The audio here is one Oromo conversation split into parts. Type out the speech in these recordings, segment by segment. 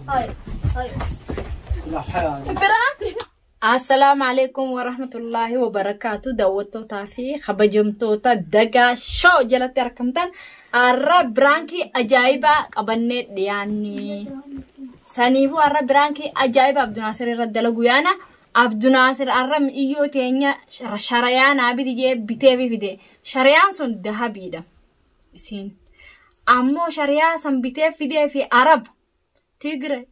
Ay, ay. Biraa. Assalaamu alaikum warahmatullahi wabarakaatu. Daawwattootaa fi kabajamtoota Dagaa Show jalatti argamtan har'a biraankii ajaa'ibaa qabannee dhiyaanne. Saniifuu har'a biraankii ajaa'ibaa Abdunaasir irra dalagu yaana. Abdunaasir har'a mi'iyyoo teenya sharayaa naa biti jee bitee fide. Sharayaan sun dahabiidha. Isiin. Ammoo shariyaa san bitee fidee fi Arab, Tigre,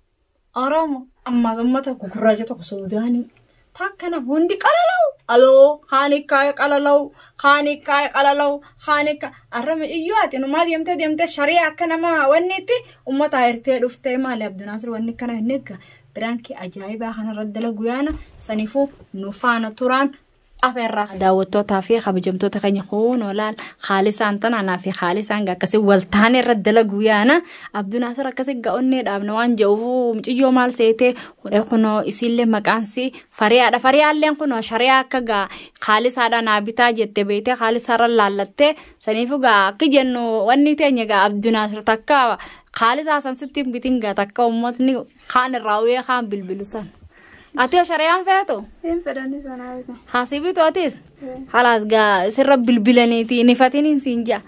Oromo, ammaas uummata gugurraacha tokko Suudaanii. Takkana hundi qalalaw. Aloo, kaan qalalaw, kaan qalalaw, kaan har'a mi'iyyoo ati numaa deemtee deemtee shariyaa akka nama wanni itti uummata hirtee dhuftee maali Abdunaasir wanni kana hin eegga. Biraankii ajaa'ibaa kanarra dalagu yaana saniifuu nu faana turaan afeerraa. Daawwattootaa fi kabajamtoota keenya kunoo laal haalisaan tanaa fi haalisaan akkasii waltaanee irra dalagu yaana Abdunaasir akkasii ga'onnee dhaabna waan jedhuuf muciyyoo maal seetee kunoo isiillee maqaansi fariyaadha. Fariyaalleen kunoo shariyaa akka gaa haalisaadha naa bitaa jette beetee haalisaarra laallattee saniifuu gaa akka jennu wanni teenya gaa Abdunaasir takka haalisaa san sitti hin bitin gaa takka uummatni kaan irraa uyee kaan bilbilu san. Ati shariyaan feetu? Hin fedhani sanaa beeku. Hasibitu atis? Halaas gaa sirra bilbilaniiti nifatiniin siin jaa.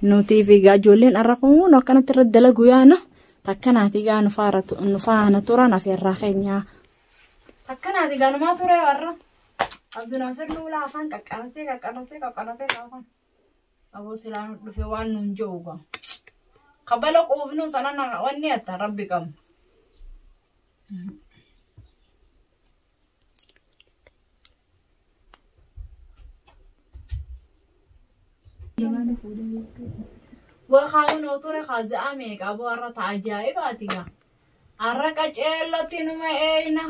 Nuti fi gaa ijoolleen har'a kun akkanatti irra dalagu yaana. Takkanaati gaa nu faana turan afeerraa keenyaa. Takkanaati gaa numaa ture har'a. Abdunaasir nuula afaan qaqqaratee qaqqaratee qaqqaratee afaan. Aboo silaa nu dhufe waan nuun jiru gaa. Kabala quufnu sana wanni atta rabbi qabnu. Waxaan ture khazaa meeqa warra ajaa'ibaati gaa. Har'a qaceellatti numa eeyna.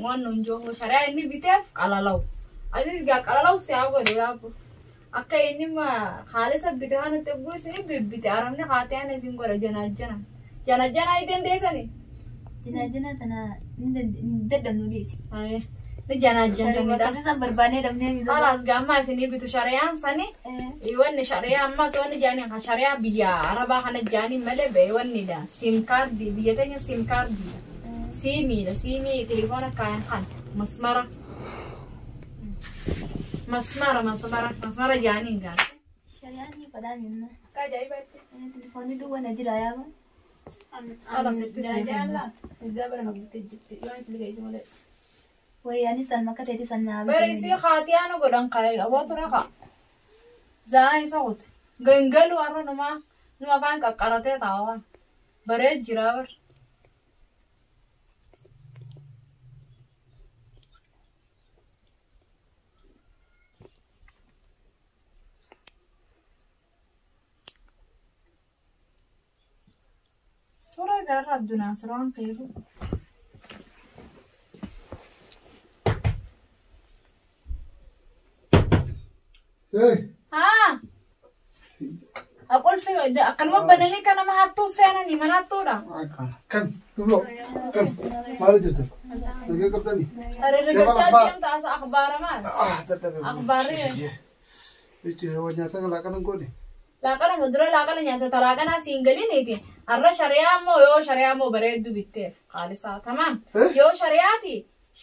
Waan nun jiru shari'a inni biteef qalalaw. Asis gaa qalalaw si haa godhu yaabbu. Akka inni haalisa bite kanatti eeguu isin bibbite arabni haatee ana isin godha janajjana. Janajjana ayi dandeessani? Jinaajina tana ni dadhabnu dhiisi. Ni janajjantanidha. Akkasii barbaannee dhabnee miidhagina. Halaas gaamma isinii bitu shariyaan sani. Wanni shariyaa ammas wanni jaanii kan shariyaa biyya arabaa kana jaanii malee bee wanni dha. Siim kaardii biyya teenya siim kaardiidha. Siimiidha siimii telefoona kaayan kan masmara. Masmara masmara masmara jaaniin gaana. Shariyaan ni fadhaa minna. Akka ajaa'ibaatti. Telefoonni duwwaa na jira yaaba. Halaas itti siim. Wayyaanis san makka ta'eeti san naa Bari isii haatiyaanu godhan kaayee aboo ture kaa. Zaa isa qote. Gangalu har'a numaa nu afaan qaqqaratee taa'aa. Bareed jira bar. Ture garra Abdunaasir waan ta'eef. Hey, Haa. Aqulfi akkanuma bananii kan nama hattuu seenanii mana hattuudha. kan, dublo, kan, maal jirta? Nagee qabdanii? Herreegachaa deemta as akhbaara maal? Ah, dadhabe. Akhbaarri. Jechi waa nyaata laaqana hin goone. Laaqana mudura laaqana nyaata laaqanaa siin galiniiti. Har'a shariyaa immoo yoo shariyaa immoo bareeddu bitteef haalisaa tamaam. Yoo shariyaati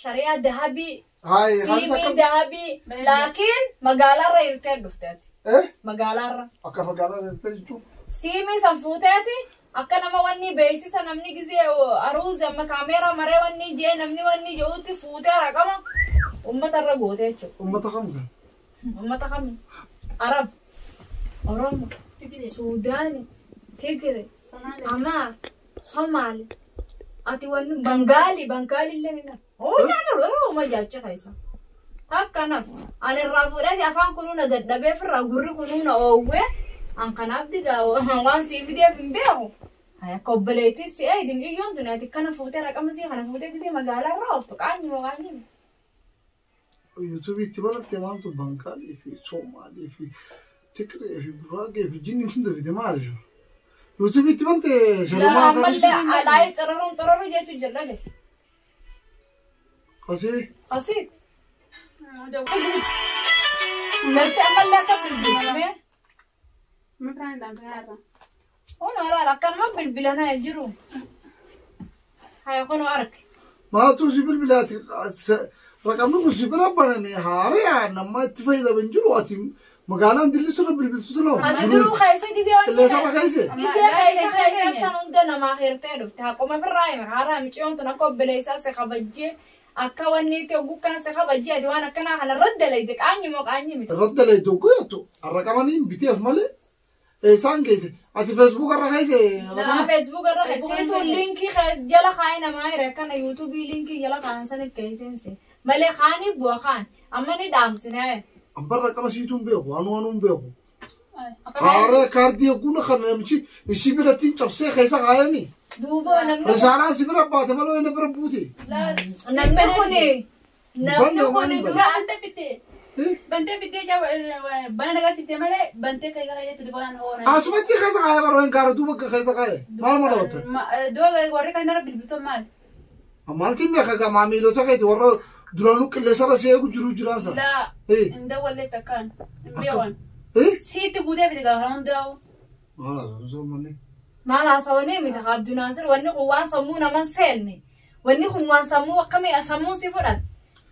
shariyaa dahabii Hayi, haalisa siimii akkam? dahabii laakiin magaalaarra hirtee dhufte ati. Eh, Magaalaarra. akka magaalaa jirta jechuun. Siimii san fuuteeti akka nama wanni beeksisa namni gizee aruuzi amma kaameeraa maree wanni jee namni wanni jedhutti fuutee raqama uummatarra goote jechuudha. Uummata kam kan? Uummata kami? Arab, Oromo, Suudaani, Tigre, Amaar, Somaali. Ati wanni Bangaali, Bangaali illee ni dha. Oo jaalladhu yeroo uma jaacha keessa. Takkanaaf ani irraa fuudhee afaan kunuuna dadhabee firraa gurri kunuuna oowwee an kanaaf digaa waan sii fideef hin beeku. Akka obboleettii si eegi mucayyoon tuni ati kana fuutee raqama sii kana fuutee gisee magaalaa irraa ooftu qaanyi moo qaanyi. Yuutuubii itti baratte maaltu Bangaalii fi Soomaalii fi Tigree fi Guraagee fi jinni hunda fide maali? Yuutuubii itti bante sharumaa Ammallee alaayii xararuun xararu jechuun jal'ale. Qasii Asii. Latti ammallee akka bilbilamee. Kun alaala akkanuma bilbilanaa jiru. Haya kunoo arge. Maaltu si bilbilaati raqamni kun si bira baname haariyaa nama itti fayyadamu hin jiru ati magaalaan dilli sirra bilbiltu siloo. Ati duruu keessa gizee wanni Qilleensarra keesse. Gizee keessa keessa san hunda namaa hirtee dhufte. Haquma ofirraa hime haaraa micciyoon tun akka obboleessaa si kabajjee akka wanni itti oguu si kabajjee ati waan akkanaa kana irra dalayte qaanyi moo qaanyi miti. Irratti dalayte goyatu raqamaniin biteef malee isaan geesse ati feesbuuk irra keesse Nama Facebook irra siitu linkii jala kaa'ee namaa hire akkana yuutuubii linkii jala kaa'an sana keesseensi malee kaanii bu'a kaan amma ni dhaamsine. Abban raqama siituun beeku anuu anuun beeku. Haaree kaardii eeguun kan namichi isii biratti cabsee keessa kaayami. Duuba namni Risaalaan si bira baate malee inni bira buute. Namni kuni dura Bantee bittee. Bantee bittee bana nagaa siftee malee bantee keessa keessa telefoonaan hoona. Asumatti keessa kaayee baroo hin kaara duuba keessa kaayee maal ma dhawwatte. Duuba warri kan irra bilbiltoon maal? Maaltiin beeka gaa maamiilota keeti warra duraanuu qilleensarra si eegu jiru jiraan sana. Laa hin dawwallee takkaan hin beekan. Siitti guutee bite gaafa hundaa'u. Maal haasawuu manni? Maal haasawanii miti Abdunaasir, wanni kun waan sammuu naman seenne, wanni kun waan sammuu akkamii sammuun si fudhate.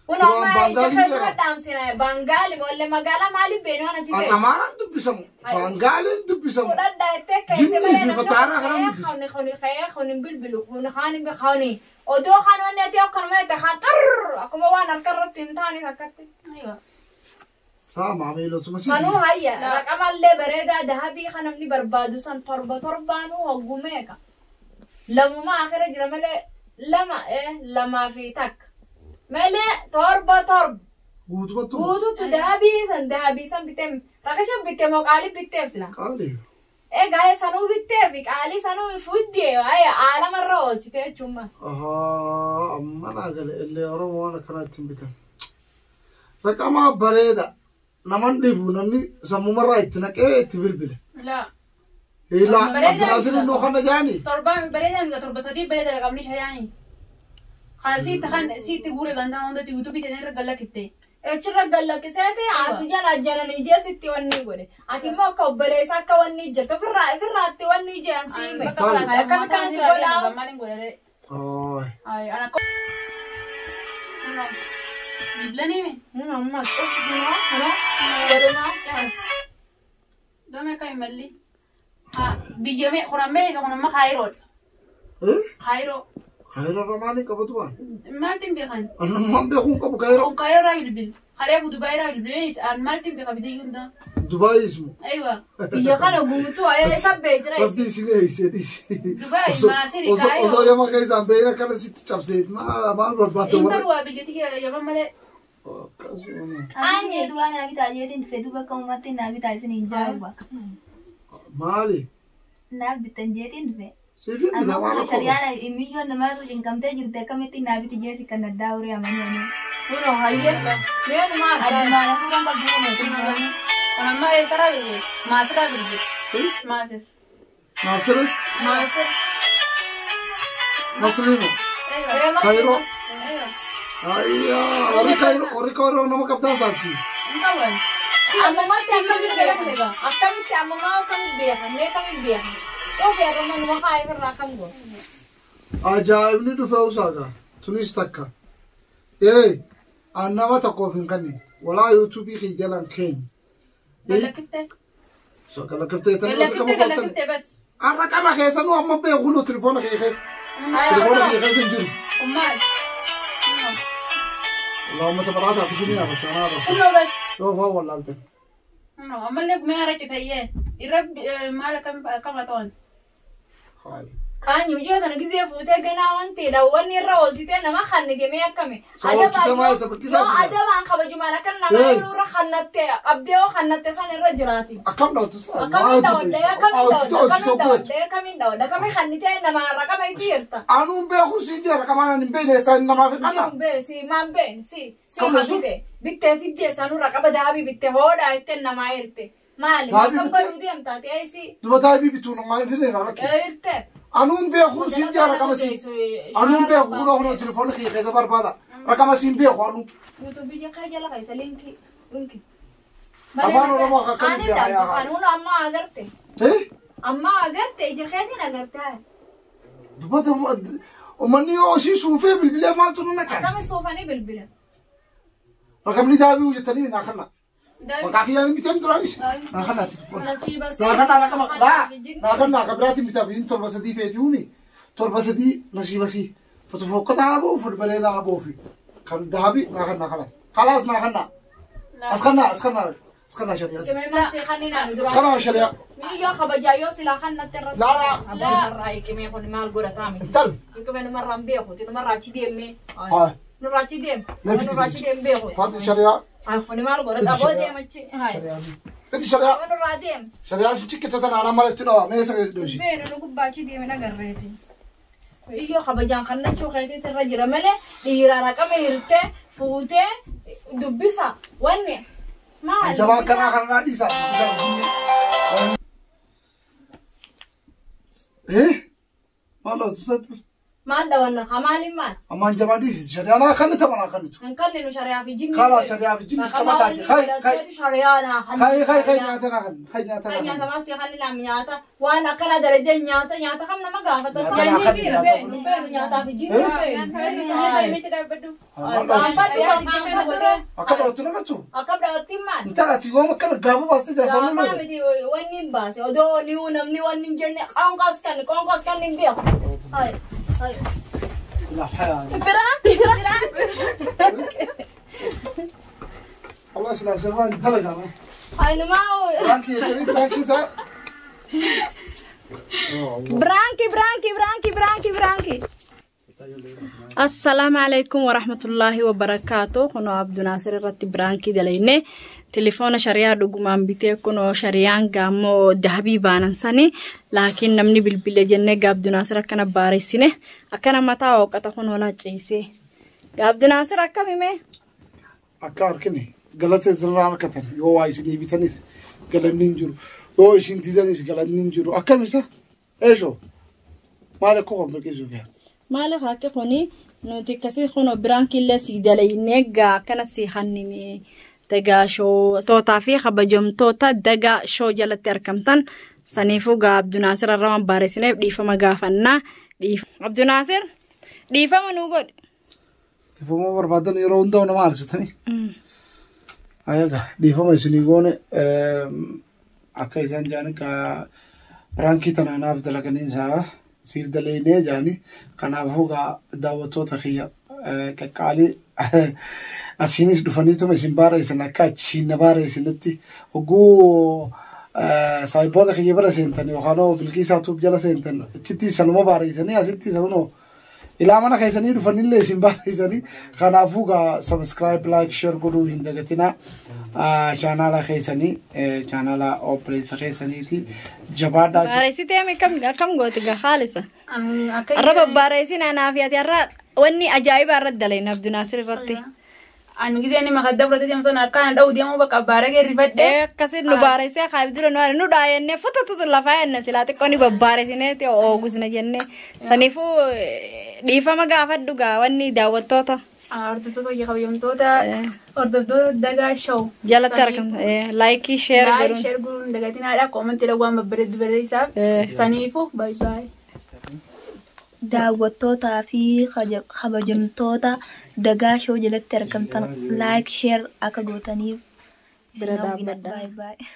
Kun Duraan amma ija Baangaaliin kee dura beeka. dhaamsina Baangaali wallee magaalaa maaliif beenu waan ati beeku. Amaaraan dubbisamu. Baangaaliin dubbisamu. Fudhadhaa jettee keessa Jinni malee fi namni fataaraa kun kanan ka'ee dubbisa. kuni kuni ka'ee kuni bilbilu kuni kaan hin kuni odoo kaan wanni ati akkanuma jette kaan xurr akkuma waan harka irratti hin taane akkatti. Haa maamiilotuma si. Sanuu hayya raqamallee bareedaa dahabii kan namni barbaadu san torba torbaanuu hogguu meeqa. Lamuma akira jira malee lama lamaa fi takka. Malee torba torba Guutumatti. guutuutu dahabii san bitee rakasha bittee moo qaalii bitteef sila. Qaali. Egaa sanuu bittee fi qaalii sanuu fuddee aalamarra oolchite jechuun. Ahaa amma naa gale illee Oromoo waan akkanaa ittiin bitan. Raqama bareeda naman dhibu namni sammumarraa itti naqee itti bilbile. Laa. Ilaa Bareedaa Abdinaasir miti. innoo kana jaani. Torba bareedaa miti, torba sadii bareedaa qabni shari'aani. Kana siitti kan siitti guure gandaa hundatti yuutuubii ta'e irra galakkifte. Achirra gallakkiseeti asi jala jalan ijee sitti wanni godhe. Ati immoo akka obboleessa akka wanni jirtu ofirraa ofirraatti wanni ijaan siime. Akkam kan si godhaa? Maaliin godhee? Ooy. Ay, ana ko. Bilbilanii mi? Amma cuf kunoo kunoo godhumaa caas. Doome akka hin malli. Ha, biyya mee kun amma eessa kun amma Kaayiroodha. Kaayiroo. Kaayiroo maaliin qabatu waan? Maaltiin beekan? Annummaan beekuun qabu Kaayiroo. Kun Kaayiroo irraa bilbil. Kalee Dubaay irraa bilbilee an maaltiin beeka biyya hunda. Dubaay ismu. Aywa. Biyya kana guutuu isa beekira. Rabbi isin eeysee dhiisi. Dubaay, Maasiri, Kaayiroo. Osoo yama keessaan beeyna kana sitti cabsee maal barbaadda warra. Intal waa biyyatti yaman malee. Akkasuma. Ani Duraan naa bitaa jeetiin dhufe duuba akka uummatti naa bitaa isin hin jaaruba. Maali? Naaf bittan jeetiin dhufe. Siifin Amma bitaa waan kun akka. Shariyaan miyyoon namaatu cinqamtee jirti akkamitti naa biti jeesi kan addaa horii amanii ani. Kunoo hayyee meenumaa akka. Addumaan hafuuraan qabdu kun turanii. Kun amma eessarraa bilbile? Maasirraa bilbile. Maasir. Maasiri? Maasir. Masriimo. Aywa. Kaayiroo. Aywa. Ayyaa warri Kaayiroo warri Kaayiroo nama qabdaa saachi. Intawan. Si Ammumatti akkamitti beekan? beekan? Akkamitti ammumaa akkamitti beekan? Mee akkamitti beekan? Cufee irra numa kaayee irraa akkam godhu? Ajaa'ibni dhufe usaagaa. Tunis takka. Ee an nama tokkoof hin kanneen. Walaa yuutuubii kiyya jalaan keenya. Galakkifte. Galakiftee tan Galakkifte galakkifte bas. Arra qaba keessa nu amma beeku nu telefoona kee keessa. Telefoona kee keessa hin jiru. Ummaal. Allahumma tabaraataa fi duuniyaa rabsaanaa rabsa. Kunoo bas. Yoo fa'aa wallaalte. Kunoo ammallee gumee hara citayyee. Irra maal akkam akkam haa ta'an. Hayi. Kaanyi biyya sana gisee fuutee ganaa wantiidha. Wanni irra oolchitee nama kannite mee akkami? So oolchitee maal ta'e bakki isaa Yoo sila? adabaan kabajumaan akka nama Hey. irra kannatte qabdee yoo kannatte san irra jiraati. Akkam dhawatu sila? Akkamiin dhawadde? Akkamiin Oolchitee dhawadde? oolchitee Akkamiin gootu. dhawadde? Akkamiin dhawadde? Akkamiin kannitee nama raqama isii hirta? Anuun beeku siin jira raqamaan ani hin beekne isaan namaaf hin qanna. Hin bee si maan been si si Kam sun? bitte bittee fiddee sanuu raqaba daabii bitte hoodhaa ittiin namaa hirte. Maali? Daabii Akkam bitte? godhuu deemtaa ta'e si Duba daabii bituu namaa hin fidne rakkee. hirte. Anuun beeku siin jira raqama siin. Anuun beeku kunoo kunoo telefoonni kiyya keessa barbaada. Raqama siin beeku anuu. YouTube kee jala keessa linkii linki. Afaan Oromoo akka akkamitti Ani haa haa. kanuun amma agarte. Eh? Amma agarte ija keetiin agarte. Dubbata Uummanni yoo sii suufee bilbilee maaltu nu naqaa? Akkami suufanii bilbila? Rakamni daabii hojjetanii naa kanna. Maqaa kiyyaan biteen duraanis naa kanna telefoona. Nasiiba sii. Naa kanna raqama daa naa kanna akka biraatiin bitaaf hin 7 3 feeti uumi 7 3 nasiiba sii fotofokkota haa boofu bareedaa haa boofi kan daabii naa kanna kalaas kalaas naa kanna as kanna as kanna as kanna shari'a Qimee maasii kanneen ani dura. as kanna shari'a. Miyyoo kabajaa yoo silaa kannatti irra. Laa laa. Abbaa irraa qimee kun maal godhataa miti. Intal. Qimee numarraa hin beeku. Numarraa achi deemee. Haa. Nurraa achi deem. Mee fiti Nurraa achi deem beeku. Faati shari'a. Kuni maal godhata? Aboo deem achi. Shari'a. Fiti shari'a. Nurraa deem. Shari'a si cikkita tana anaan malatti dhawa mee isa dhoshi. Beenu nu gubbaa achi deeme nagarreeti. Iyyoo kabajaan kannachuu keetiitti irra jira malee dhiira raqama hirtee fuutee dubbisa wanni maal Jabaa akkanaa kanarraa dhiisaa. Eh? Maal dhawatu sattu? Maal dhawanna hamaaliin maal? Ammaan jabaa dhiisi. Shari'aa naa kannitu manaa kannitu. Hin kanninu shari'aa fi jinni. Kala shari'aa fi jinni qabataati. Kai kai Shari'aa naa kai kai kai nyaata naa kannu. Kai nyaata Kan naa kannu. nyaatamaa si kan ilaam nyaata waan akkana darajee nyaata nyaata kam nama gaafata. Nyaata naa kannu, nyaata Beenu beenu nyaataa fi jinni beenu. Miti dhaabbadhu. Maal dhawatu? Akka dhawatu nagartu? Akkam dhawattiin maal? Intala ati yoom akkana gaafa baastee jaarsaan Gaafa lolloota? miti wanni hin baase odoo ni namni wanni hin jenne qoonqoos kan qoonqoos kan hin beeku. La hayaa. Biraan biraan. Allah silaa sirraa dalagaa. Aynumaa. Biraanki jettanii biraanki isaa. Branki, branki, branki, branki, branki. Assalaamu alaikum warahmatullaahi wabarakaatu. Kunoo Abdunaasir irratti biraankii dalayne telefoona shari'aa dhugumaan bitee kunoo shari'aan gaammoo dahabii baanan sani laakiin namni bilbile jennee gaa Abdunaasir akkana baareessine akkana mataa hooqata kunoo laacciisee. Gaa Abdunaasir akkam hime? Akka harkine galata isinirraa harkatan yoo waa isinii bitanis galanni hin jiru yoo isin didanis galanni hin jiru akkam isa eesho maal akka kan bilqisuuf yaa. Maaliif haqqi kuni nuti akkasii kunoo biraankiillee sii dalaynee gaa akkana sii hannine dagaa shoo tootaa fi kabajamtoota dagaa shoo jalatti argamtan saniifuu gaa Abdunaasir irra waan baareessineef dhiifama gaafannaa. Abdunaasir dhiifama nuu godhi. Dhiifama barbaadan yeroo hundaa nama aarsitanii. Ayaga dhiifama isinii goone akka isaan jedhan ka piraankii tana naaf dalaganii isaa siif dalaynee jedhanii kanaafuu gaa daawwattoota kiyya qaqqaalii asiinis dhufaniituma isin baareessan akka achiin na baareessinitti hogguu saayiboota kiyya bira seentan yookaan Bilqiisaa Tube jala seentan achitti sanuma baareessanii asitti sanuma ilaa mana keessanii dhufanillee isin baareessanii kanaafuu gaa subscribe, like, share godhuu hin dagatinaa. Chaanaala keessanii chaanaala obboleessa keessaniiti jabaadhaa. Baareessitee akkam gooti gaa haalisa. Arra babbaareessin anaa fi ati har'a wanni ajaa'ibaa irratti dalayna Abdunaasir irratti. Ani gisee inni makadda fudhatee deemu sana akkaan dha'u deemuu bakka baaragee rifadhee. Akkasit nu baareessee kaayif dura nu nu dhaayennee futututu lafaa jenne silaa xiqqoo ni babbaareessineeti oogusna jennee saniifuu dhiifama gaafadhu gaa wanni daawwattoota. Hordoftoota kabajamtoota hordoftoota dagaa show. Jalatti argamta like share like godhuun. Share godhuun dagatinaadha. Koomantii waan babbareeddu barreessaaf. Saniifuu baay'ee. Daawwattootaa fi kabajamtoota dagaa show jalatti argamtan like share akka gootaniif Bira isin hawwina. dhaabbadha. Baay'ee baay'ee.